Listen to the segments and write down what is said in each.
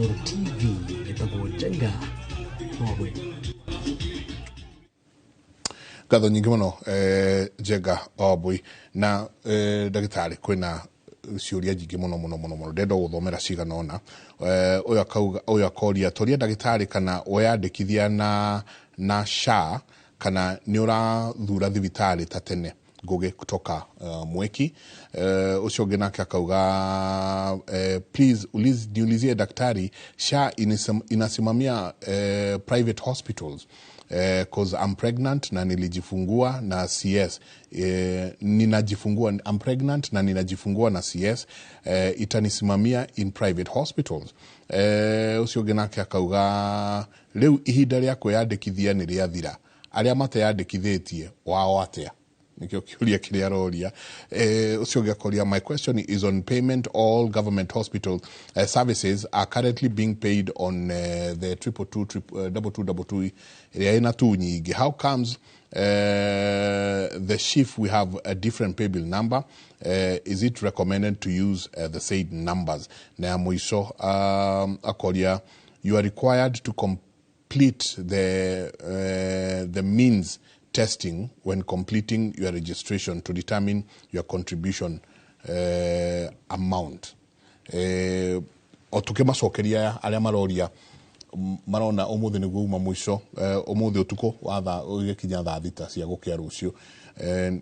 Inooro TV gĩtagwo Njenga Wabwe. Ngatho nyingĩ mũno, Njenga Wambui. Na ndagĩtarĩ, kwĩna ciũria nyingĩ mũno mũno mũno mũno, ndĩrenda gũthomera cigana ũna. Ũyũ akauga, ũyũ akoria, toria ndagĩtarĩ kana weyandĩkithia na SHA kana nĩ ũrathura thibitarĩ ta tene. Ngũgĩ kutoka Mweki. Ũcio ũngĩ nake akauga, please niulizie daktari, SHA inasimamia private hospitals? 'Cause I'm pregnant na nilijifungua na CS. Ninajifungua, I'm pregnant na ninajifungua na CS. Itanisimamia in private hospitals? Ũcio ũngĩ nake akauga, rĩu ihinda rĩa kwĩyandĩkithia nĩ rĩathira, arĩa mateyandĩkithĩtie wao atĩa? Nikio kĩũria kĩrĩa aroria. Ũcio ũngĩ akoria, my question is on payment. All government hospital services are currently being paid on the triple two, triple, double two, double two ĩrĩa ĩna tu nyingĩ. How comes the SHIF we have a different pay bill number? Is it recommended to use the same numbers? Na ya mũico akoria, you are required to complete the means testing when completing your registration to determine your contribution amount. O tukimacokeria arĩa maroria, marona ũmũthĩ nĩguo uma mũico, ũmũthĩ ũtukũ wa thaa ũgĩkinya thaa 6 cia gũkĩa rũciũ,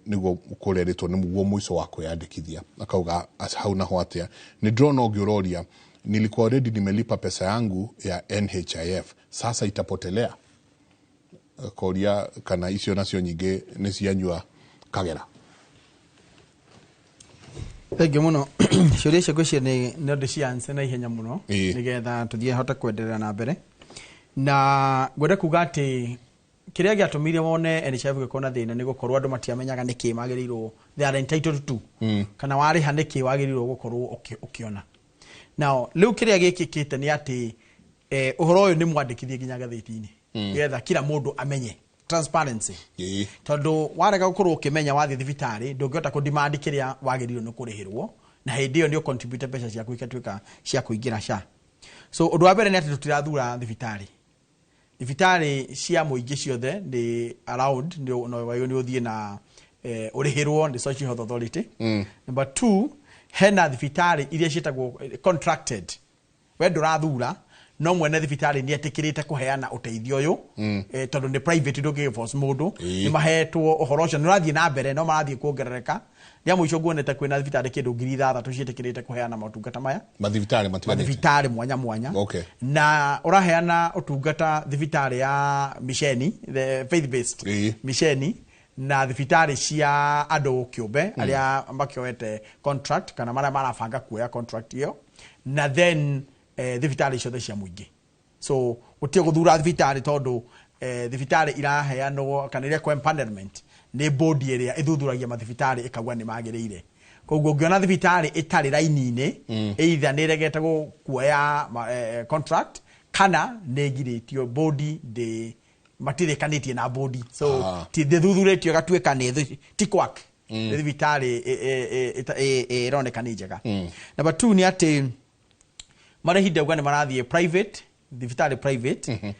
nĩguo kũrerĩtwo nĩguo mũico wa kwĩyandĩkithia. Akauga hau naho atĩa? Nĩ ndĩrona ũngĩ ũroria, nilikuwa already nimelipa pesa yangu ya NHIF, sasa itapotelea? Akoria kana icio nacio nyingĩ nĩ cianyua kagera. Thengiũ mũno. Ciũria icio ngwĩciria nĩ no ndĩcianse na ihenya mũno, nĩgetha tũthiĩ hote kwenderera na mbere. Na ngwenda kuga atĩ kĩrĩa gĩatũmire wone NHIF gĩkorwo na thĩna nĩ gũkorwo andũ matiamenyaga nĩkĩ magĩrĩirwo, they are entitled to, kana warĩha nĩkĩ wagĩrĩirwo gũkorwo ũkĩona. Now rĩu kĩrĩa gĩkĩkĩte nĩ atĩ ũhoro ũyũ nĩ mwandĩkithie nginya ngathĩti-inĩ, nĩgetha kila mũndũ amenye, transparency, tondũ warega gũkorwo ũkĩmenya, wathiĩ thibitarĩ ndũngĩhota kũ-demand kĩrĩa wagĩrĩirwo nĩ kũrĩhĩrwo, na hĩndĩ ĩyo nĩ ũcontribute mbeca ciaku igatuĩka cia kũingĩra SHA. So ũndũ wa mbere nĩ atĩ tũtirathura thibitarĩ. Thibitarĩ cia mũingĩ ciothe nĩ allowed, nĩ no wagĩrĩirwo nĩ ũthiĩ na ũrĩhĩrwo nĩ Social Health Authority. Number two, hena thibitarĩ iria ciĩtagwo contracted. We ndũrathura, no mwene thibitarĩ nĩ etĩkĩrĩte kũheana ũteithio ũyũ, tondũ nĩ private, ndũngĩ force mũndũ. Nĩ mahetwo ũhoro ũcio, nĩ ũrathiĩ na mbere, no marathiĩ kuongerereka. Rĩa mũico nguonete kwĩna thibitarĩ kĩndũ 6000 ciĩtĩkĩrĩte kũheana motungata maya. Mathibitarĩ matiganĩte. Mathibitarĩ mwanya mwanya. Na ũraheana ũtungata thibitarĩ ya misheni, the faith based misheni, na thibitarĩ cia andũ kĩũmbe arĩa makĩoete contract kana marĩa marabanga kuoya contract ĩyo, na then thibitarĩ ciothe cia mũingĩ. So gũtirĩ gũthura thibitarĩ, tondũ thibitarĩ iraheanwo kana irekwo empanelment nĩ board ĩrĩa ĩthuthuragia mathibitarĩ ĩkauga nĩ magĩrĩire. Koguo ũngĩona thibitarĩ ĩtarĩ raini-inĩ, either nĩ ĩregete kuoya contract kana nĩ ĩgirĩtio, board ndĩ matirĩkanĩtie na board, so ti ndĩthuthurĩtio ĩgatuĩka nĩ ti quack, nĩ thibitarĩ ĩroneka nĩ njega. Number two nĩ atĩ marĩhi, ndauga nĩ marathiĩ private, thibitarĩ private,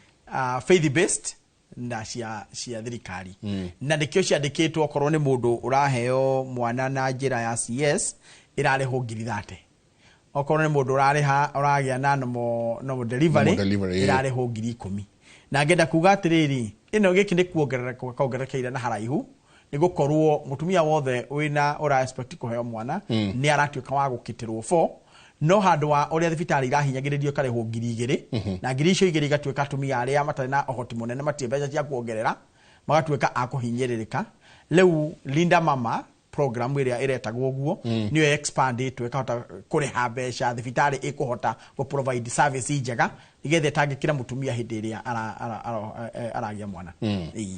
faith based na cia thirikari, na nĩkĩo ciandĩkĩtwo okorwo nĩ mũndũ ũraheo mwana na njĩra ya CS ĩrarĩhwo 30,000, okorwo nĩ mũndũ ũrarĩha ũragĩa na normal delivery, Normal delivery, ĩrarĩhwo 10,000. Na ngenda kuga atĩrĩrĩ, ĩno gĩkĩ nĩ kuongerereka kongerekeire na haraihu, nĩ gũkorwo mũtumia wothe wĩna ũra expect kũheo mwana nĩ aratuĩka wa gũkĩtĩrwo for no handũ wa ũrĩa thibitarĩ irahinyagĩrĩrio ĩkarĩhwo 2000, na ngiri icio igĩrĩ igatuĩka atumia arĩa matarĩ na ũhoti mũnene matirĩ mbeca cia kuongerera, magatuĩka a kũhinyĩrĩrĩka. Rĩu Linda Mama program ĩrĩa ĩretagwo ũguo nĩyo expandĩtwo ĩkahota kũrĩha mbeca thibitarĩ ĩkũhota gũ provide service njega, nĩgetha ĩtangĩkĩra mũtumia hĩndĩ ĩrĩa aragĩa mwana. Ĩĩ.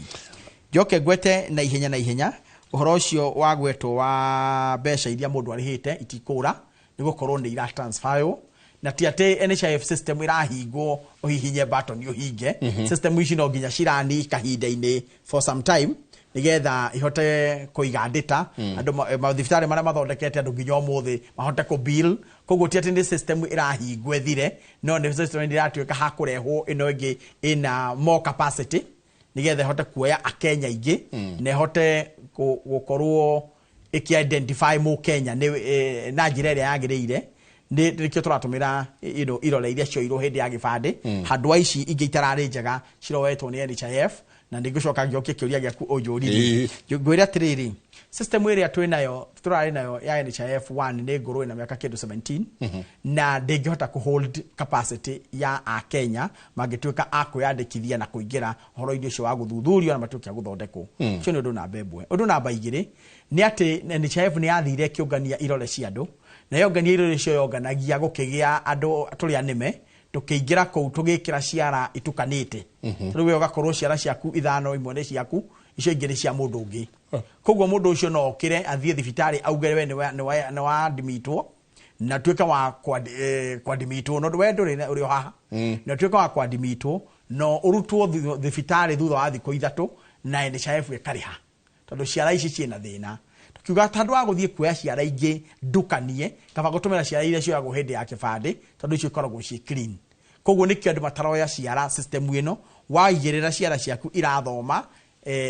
Njoke ngwete na ihenya na ihenya ũhoro ũcio wa gwetwo wa mbeca iria mũndũ arĩhĩte itikũra, nĩ gũkorwo nĩ ira transferwo, na ti atĩ NHIF system ĩrahingwo ũhihinye button ũhinge. System ici no nginya cirani kahinda-inĩ for some time, nĩgetha ihote kũiga data, andũ mathibitarĩ marĩa mathondekete andũ nginya ũmũthĩ mahote kũ bill. Koguo ti atĩ nĩ system ĩrahingwo ĩthire, no nĩ system ĩratuĩka hakũrehwo ĩno ĩngĩ ĩna more capacity nĩgetha ĩhote kuoya akenya aingĩ na ĩhote gũkorwo ĩkĩ-identify mũkenya nĩ na njĩra ĩrĩa yagĩrĩire. Nĩkĩo tũratũmĩra irore iria cioirwo hĩndĩ ya gĩbandĩ handũ wa ici ingĩ itararĩ njega ciroetwo nĩ NHIF. Na nĩngũcoka ngĩokie kĩũria gĩaku ũnjũririe. Ngwĩre atĩrĩrĩ, system ĩrĩa twĩnayo tũrarĩ nayo ya NHIF 1 nĩ ngũrũ ĩna mĩaka kĩndũ 17 na ndĩngĩhota kũ hold capacity ya akenya mangĩtuĩka a kwĩyandĩkithia na kũingĩra ũhoro-inĩ ũcio wa gũthuthurio na matuĩke a gũthondekwo. Ũcio nĩ ũndũ namba ĩmwe. Ũndũ namba igĩrĩ nĩ atĩ NHIF nĩ yathire ĩkĩũngania irore cia andũ, na yongania irore icio yonganagia gũkĩgĩa andũ tũrĩ anĩme tũkĩingĩra kũu tũgĩkĩra ciara itukanĩte. Rĩu we ũgakorwo ciara ciaku ithano, imwe nĩ ciaku, icio ingĩ nĩ cia mũndũ ũngĩ. Koguo mũndũ ũcio no okĩre athiĩ thibitarĩ auge we nĩ wandimitwo na tuĩke wa kwandimitwo, no we ndũrĩ ũrĩ o haha, na tuĩke wa kwandimitwo no ũrutwo thibitarĩ thutha wa thikũ ithatũ na NHIF ĩkarĩha tondũ ciara ici ciĩna thĩna. Tukiuga tondũ wa gũthiĩ kuoya ciara ingĩ ndukanie, kaba gũtũmĩra ciara iria cioyagwo hĩndĩ ya kĩbandĩ tondũ icio ikoragwo ciĩ clean. Koguo nĩkĩo andũ mataroya ciara system ĩno, waigĩrĩra ciara ciaku irathoma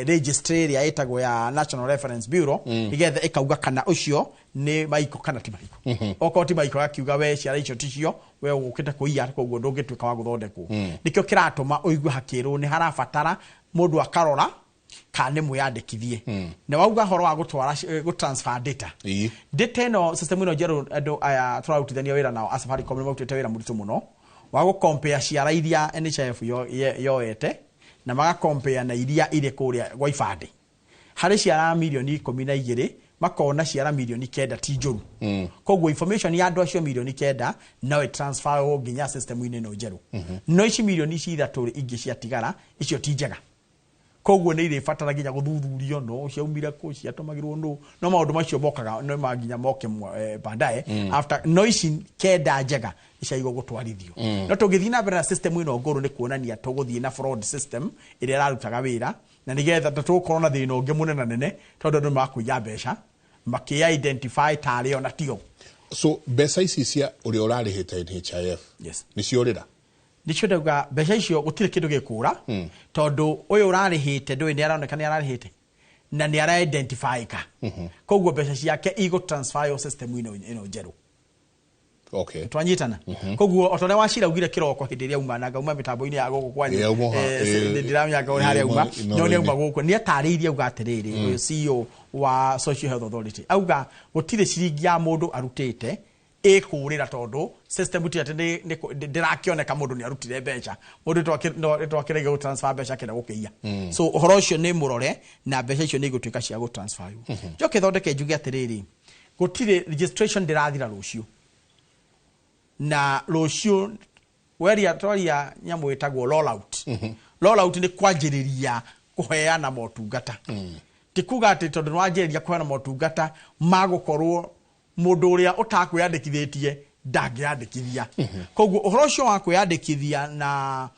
registry ĩrĩa ĩtagwo ya National Reference Bureau nĩgetha ĩkauga kana ũcio nĩ maiko kana ti maiko. Okorwo ti maiko gakiuga we ciara icio ticio, we ũgũkĩte kũiya, koguo ndũngĩtuĩka wa gũthondekwo. Nĩkĩo kĩratũma ũigue hakĩrwo nĩ harabatara mũndũ akarora kana nĩ mwĩyandĩkithie. Na wauga horo wa gũtwara gũ transfer data. Data ĩno system ĩno njerũ andũ aya tũrarutithania wĩra nao a Safaricom nĩ marutĩte wĩra mũritũ mũno wa gũ compare ciara iria NHIF yoete na maga compare na iria irĩ kũrĩa gwa ibandĩ. Harĩ ciara mirioni 12 makona ciara mirioni 9 ti njũru. Koguo information ya andũ acio mirioni 9 no ĩ-transfer nginya system-inĩ ĩno njerũ. No ici mirioni ici ithatũ ingĩ ciatigara icio ti njega. Koguo nĩ irĩbatara nginya gũthuthurio no ciaumire kũ, ciatũmagĩrwo nũ, no maũndũ macio mokaga no ma nginya moke baadaye after. No ici 9 njega nĩciagĩrĩirwo gũtwarithio. No tũngĩthiĩ na mbere na system ĩno ngũrũ nĩ kuonania tũgũthiĩ na fraud system ĩrĩa ĩrarutaga wĩra, na nĩgetha tũgũkorwo na thĩna ũngĩ mũnene nene tondũ andũ makũiya mbeca makĩ-identify tarĩ ona tio. So mbeca ici cia ũrĩa ũrarĩhĩte NHIF nĩ ciorĩra? Nĩcio ndauga mbeca icio gũtirĩ kĩndũ gĩkũra tondũ ũyũ ũrarĩhĩte ndũĩ nĩ aroneka nĩ ararĩhĩte na nĩ ara-identify-ka. Koguo mbeca ciake igũ transfer system ĩno njerũ. Twanyitana. Koguo o ta ũrĩa Wachira augire kĩroko hĩndĩ ĩrĩa auma na ngauma mĩtambo-inĩ ya gũkũ kwanyu, ndĩramenya harĩa auma, no nĩ auma gũkũ nĩ atarĩirie auga atĩrĩrĩ, ũyũ CEO wa Social Health Authority auga gũtirĩ ciringi ya mũndũ arutĩte ĩkũrĩra tondũ system ti atĩ ndĩrakĩoneka mũndũ nĩ arutire mbeca, mũndũ twakĩrege gũ transfer mbeca akĩenda gũkĩiya. So ũhoro ũcio nĩ mũrore na mbeca icio nĩ igũtuĩka cia gũ transfer. Njoke thondeke njuge atĩrĩrĩ, gũtirĩ registration ndĩrathira rũciũ, na rũciũ weria twaria nyamũ ĩtagwo rollout. Rollout nĩ kwanjĩrĩria kũheana motungata. Ti kuga atĩ tondũ nĩwanjĩrĩria kũheana motungata magũkorwo mũndũ ũrĩa ũtakwĩyandĩkithĩtie ndangĩyandĩkithia. Koguo ũhoro ũcio wa kwĩyandĩkithia na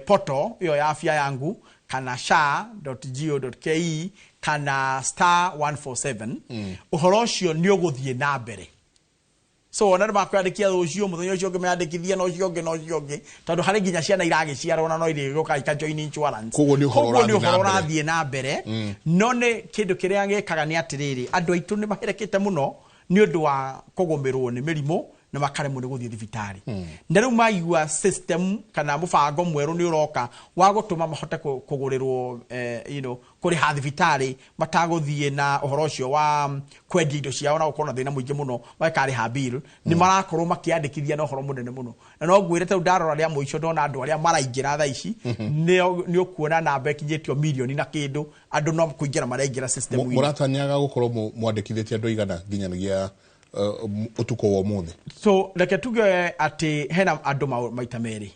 portal ĩyo ya Afya Yangu kana sha.go.ke kana star 147, ũhoro ũcio nĩ ũgũthiĩ na mbere. So ona nĩ makwĩyandĩkia rũciũ, mũthenya ũcio ũngĩ meyandĩkithie na ũcio ũngĩ na ũcio ũngĩ, tondũ harĩ nginya ciana iragĩciarwo na no irĩgũka ika join insurance. Koguo nĩ ũhoro ũrathiĩ na mbere. No nĩ kĩndũ kĩrĩa gĩkaga nĩ atĩrĩrĩ, andũ aitũ nĩ maherekete mũno nĩ ũndũ wa kũgũmĩrwo nĩ mĩrimũ na makaremwo nĩ gũthiĩ thibitarĩ. Na rĩu maigua system kana mũbango mwerũ nĩ ũroka wa gũtũma mahote kũgũrĩrwo kũrĩha thibitarĩ matagũthiĩ na ũhoro ũcio wa kwendia indo ciao na gũkorwo na thĩna mũingĩ mũno makarĩha bill, nĩ marakorwo makĩandĩkithia na ũhoro mũnene mũno. Na no ngwĩre ta ndarora rĩa mũico ndona andũ arĩa maraingĩra thaa ici nĩ ũkuona namba ĩkinyĩtio mirioni na kĩndũ, andũ no kũingĩra maraingĩra system ĩno. Mũratanyaga gũkorwo mwandĩkithĩtie andũ aigana nginyanagia ũtukũ wa ũmũthĩ? So reke tuge atĩ hena andũ maita merĩ.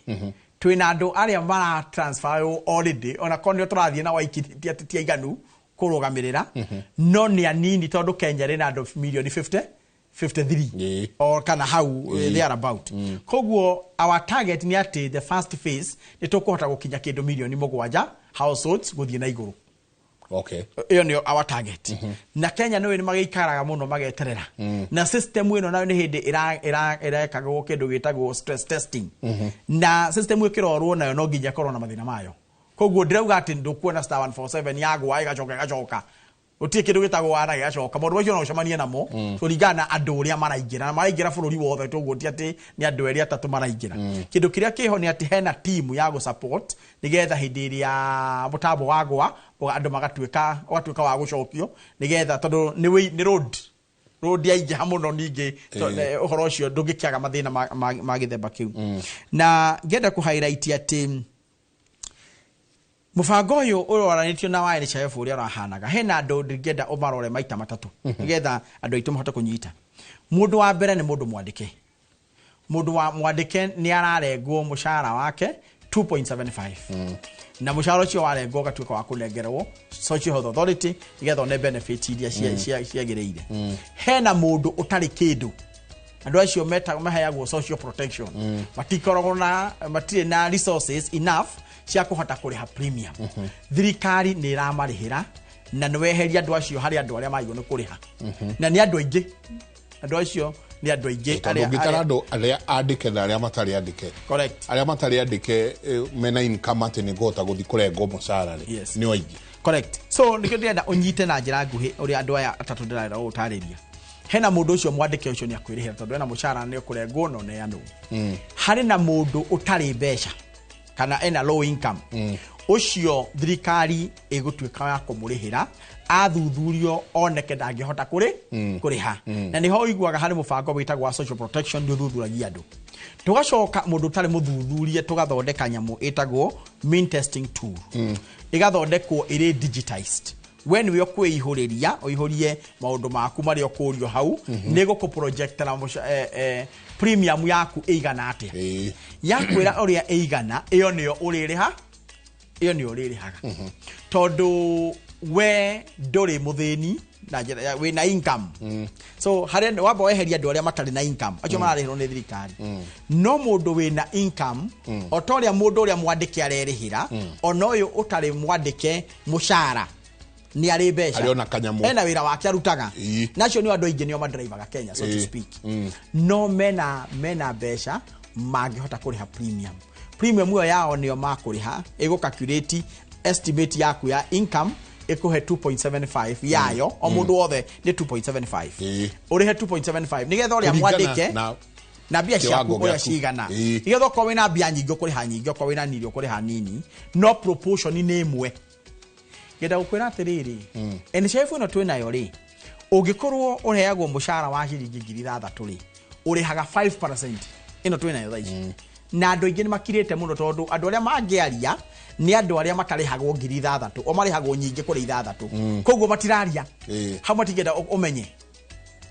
Twĩna andũ arĩa mara transfer already, ona korwo nĩo tũrathiĩ na waiki ti aiganu kũrũgamĩrĩra, no nĩ anini tondũ Kenya rĩ na andũ mirioni 53 or kana hau there about. Koguo our target nĩ atĩ the first phase nĩ tũkũhota gũkinya kĩndũ mirioni 7 households gũthiĩ na igũrũ. Okay. Ĩyo nĩyo our target. Na Kenya nĩ magĩikaraga mũno mageterera na system ĩno, nayo nĩ hĩndĩ ĩrekagwo kĩndũ gĩtagwo stress testing, na system ĩkĩrorwo nayo no nginya ĩkorwo na mathĩna mayo. Koguo ndĩrauga atĩ ndũkuona *147 yagwa ĩgacoka ĩgacoka, gũtirĩ kĩndũ gĩtagwo wana gĩgacoka. Maũndũ macio no ũcemanie namo kũringana na andũ ũrĩa maraingĩra, na maraingĩra bũrũri wothe. Toguo ti atĩ nĩ andũ erĩ atatũ maraingĩra. Kĩndũ kĩrĩa kĩho nĩ atĩ hena team ya gũ-support nĩgetha hĩndĩ ĩrĩa mũtambo wagwa andũ magatuĩka ũgatuĩka wa gũcokio, nĩgetha tondũ nĩ road yaingĩha mũno ningĩ ũhoro ũcio ndũngĩkĩaga mathĩna ma gĩthemba kĩu. Na ngĩenda kũ highlight atĩ mũbango ũyũ ũroranĩtio na wa NHIF ũrĩa ũrahanaga, hena andũ ndingĩenda ũmarore maita matatũ nĩgetha andũ aitũ mahote kũnyita. Mũndũ wa mbere nĩ mũndũ mwandĩke. Mũndũ wa mwandĩke nĩ ararengwo mũcara wake 2.75, na mũcara ũcio warengwo ũgatuĩka wa kũnengerwo Social Health Authority nĩgetha one benefit iria ciagĩrĩire. Hena mũndũ ũtarĩ kĩndũ. Andũ acio maheagwo social protection, matikoragwo na, matirĩ na resources enough cia kũhota kũrĩha premium. Thirikari nĩ ĩramarĩhĩra na nĩ weheria andũ acio harĩ andũ arĩa magĩrĩirwo nĩ kũrĩha, na nĩ andũ aingĩ. Andũ acio nĩ andũ aingĩ. Tondũ ũngĩtara andũ arĩa andĩke na arĩa matarĩ andĩke, arĩa matarĩ andĩke mena income atĩ nĩ ngũhota gũthiĩ kũrengwo mũcara rĩ, nĩ aingĩ. Correct. So nĩkĩo ndĩrenda ũnyite na njĩra nguhĩ ũrĩa andũ aya atatũ ndĩrenda gũtarĩria. Hena mũndũ ũcio mwandĩke, ũcio nĩ akwĩrĩhĩra tondũ ena mũcara nĩ ũkũrengwo na ũneanwo. Harĩ na mũndũ ũtarĩ mbeca kana ena low income. Ũcio thirikari ĩgũtuĩka ya kũmũrĩhĩra athuthurio oneke ndangĩhota kũrĩha, na nĩho ũiguaga harĩ mũbango wĩtagwo wa social protection, nĩ ũthuthuragia andũ. Tũgacoka mũndũ ũtarĩ mũthuthurie, tũgathondeka nyamũ ĩtagwo mean testing tool, ĩgathondekwo ĩrĩ digitized. We nĩwe ũkwĩihũrĩria, ũihũrie maũndũ maku marĩa ũkũrio hau, nĩ gũkũ-projectera premium yaku ĩigana atĩa. Yakwĩra ũrĩa ĩigana, ĩyo nĩyo ũrĩrĩha, ĩyo nĩyo ũrĩrĩhaga, tondũ we ndũrĩ mũthĩni na njĩra wĩna income. So harĩa wamba weheria andũ arĩa matarĩ na income, acio mararĩhĩrwo nĩ thirikari. No mũndũ wĩna income, o ta ũrĩa mũndũ ũrĩa mwandĩke arerĩhĩra, ona ũyũ ũtarĩ mwandĩke mũcara nĩ arĩ mbeca. Arĩ ona kanyamũ. Ena wĩra wake arutaga. Nacio nĩ andũ aingĩ nĩo madrivaga Kenya, so to speak. No mena mbeca mangĩhota kũrĩha premium. Premium ĩyo yao nĩyo makũrĩha, ĩgũ calculate estimate yaku ya income, ĩkũhe 2.75 yayo. O mũndũ wothe nĩ 2.75. Ũrĩhe 2.75 nĩgetha ũrĩa Kũringana mwandĩke na na mbia ciaku kĩwango ũrĩa gĩaku. cigana, nĩgetha okorwo wĩna mbia nyingĩ ũkũrĩha nyingĩ, okorwo wĩna nini ũkũrĩha nini, no proportion nĩ ĩmwe. Ngenda gũkwĩra atĩrĩrĩ, NHIF ĩno twĩnayo rĩ, ũngĩkorwo ũheagwo mũcara wa ciringi 6,000 rĩ, ũrĩhaga 5% ĩno twĩnayo thaa ici. Na andũ aingĩ nĩ makirĩte mũno tondũ andũ arĩa mangĩaria nĩ andũ arĩa matarĩhagwo 6,000, o marĩhagwo nyingĩ kũrĩ 6 koguo matiraria. Hau matingĩenda ũmenye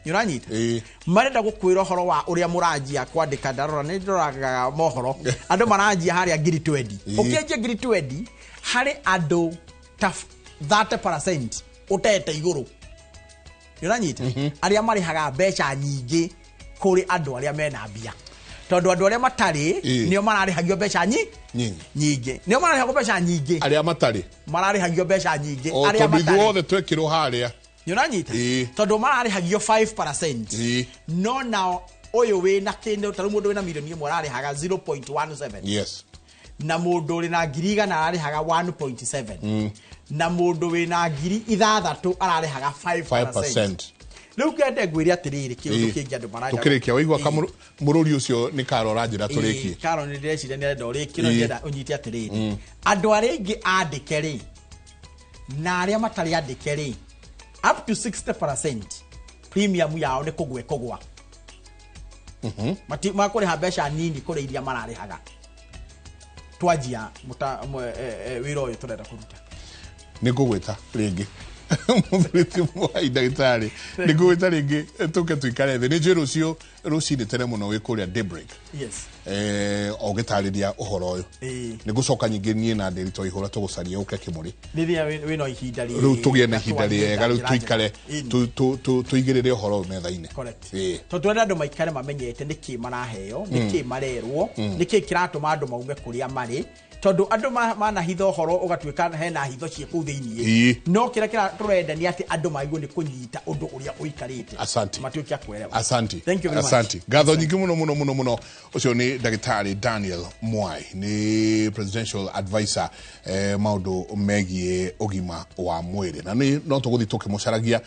nĩ ũranyita. Marenda gũkwĩra ũhoro wa ũrĩa mũranjia kwandĩka. Ndarora, nĩ ndoraga mohoro, andũ maranjia harĩa 20,000. Ũkĩanjia 20,000 harĩ andũ ta 30% ũtete igũrũ, nĩ ũranyita, arĩa marĩhaga mbeca nyingĩ kũrĩ andũ arĩa mena mbia, tondũ andũ arĩa matarĩ nĩo mararĩhagio mbeca Nyingĩ. nyingĩ, nĩo mararĩhagwo mbeca nyingĩ. Arĩa matarĩ Mararĩhagio mbeca nyingĩ o arĩa tondũ matarĩ. Ithuothe twekĩrwo harĩa. Nĩ ũranyita? Tondũ mararĩhagio 5%, no nao ũyũ wĩna kĩndũ ta rĩu mũndũ wĩna 1 million ararĩhaga 0.17, na mũndũ ũrĩ na 100,000 ararĩhaga 1.7, na mũndũ wĩna 6,000 ararĩhaga 5%. 5%. Rĩu ngende ngwĩre atĩrĩrĩ, kĩũndũ kĩngĩ andũ marenda. Tũkĩrĩkia waigua mũrũri ũcio nĩ karo ũranjĩra tũrĩkie. Karo nĩ ndĩreciria nĩ arenda ũrĩkie, no ndĩrenda ũnyite atĩrĩrĩ, andũ arĩa aingĩ andĩke rĩ na arĩa matarĩ andĩke rĩ, up to 60% premium yao nĩ kũgwa ĩkũgwa. Makũrĩha mbeca nini kũrĩ iria mararĩhaga twanjia wĩra ũyũ tũrenda kũruta. Nĩ ngũgwĩta rĩngĩ, mũthuri ti Mwai, ndagĩtarĩ, nĩ ngũgwĩta rĩngĩ tũke tũikare thĩ. Nĩ njũĩ rũciũ rũcinĩ tene mũno wĩ kũrĩa Daybreak. Yes. O gĩtarĩria ũhoro ũyũ. Nĩ ngũcoka nyingĩ niĩ na Ndĩritũ Ihũra tũgũcarie ũke Kĩmũrĩ. Rĩrĩa wĩna ihinda rĩu tũgĩe na ihinda rĩega, rĩu tũikare tũigĩrĩre ũhoro ũyũ metha-inĩ. Tondũ tũrenda andũ maikare mamenyete nĩkĩ maraheo, nĩkĩ marerwo, nĩkĩ kĩratũma andũ maume kũrĩa marĩ, tondũ andũ manahitha ũhoro ũgatuĩka hena hitho ciĩ kũu thĩiniĩ. No kĩrĩa tũrenda nĩ atĩ andũ magĩrĩirwo nĩ kũnyita ũndũ ũrĩa ũikarĩte. Asante. Matuĩke a kuelewa. Asante. Thank you very much. Asante. Ngatho nyingĩ mũno mũno mũno mũno. Ũcio nĩ Ndagĩtarĩ Daniel Mwai, nĩ presidential advisor maũndũ megiĩ ũgima wa mwĩrĩ, na nĩ no tũgũthiĩ tũkĩmũcaragia,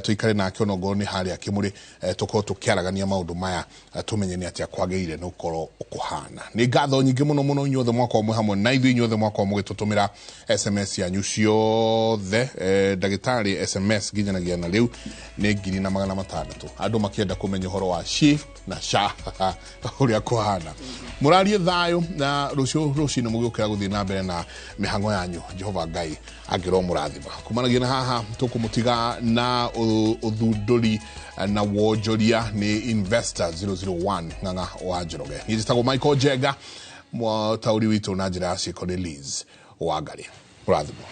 tũikare nake onokorwo nĩ harĩa Kĩmũrĩ, tũkorwo tũkĩaragania maũndũ maya, tũmenye nĩ atĩa kwagĩrĩire nĩ gũkorwo kũhana. Nĩ ngatho nyingĩ mũno mũno inyuothe mwakorwo mwĩ hamwe na ithuĩ, inyuothe mwakorwo mũgĩtũtũmĩra SMS yanyu ciothe. Ndagĩtarĩ, SMS nginyanagia na rĩu nĩ 1600, andũ makĩenda kũmenya ũhoro wa SHIF na SHA ũrĩa kũhana. Mũrarie thayũ na rũciũ rũcinĩ mũgĩũkĩra gũthiĩ na mbere na mĩhang'o yanyu. Jehova Ngai angĩrwo mũrathima. Kumanagia na haha tũkũmũtiga na ũthundũri na wonjoria nĩ Investor 001 Ng'ang'a wa Njoroge. Niĩ njĩtagwo Michael Njenga, mũtaũri witũ na njĩra ya ciĩko nĩ Liz Wangari. Mũrathimwo.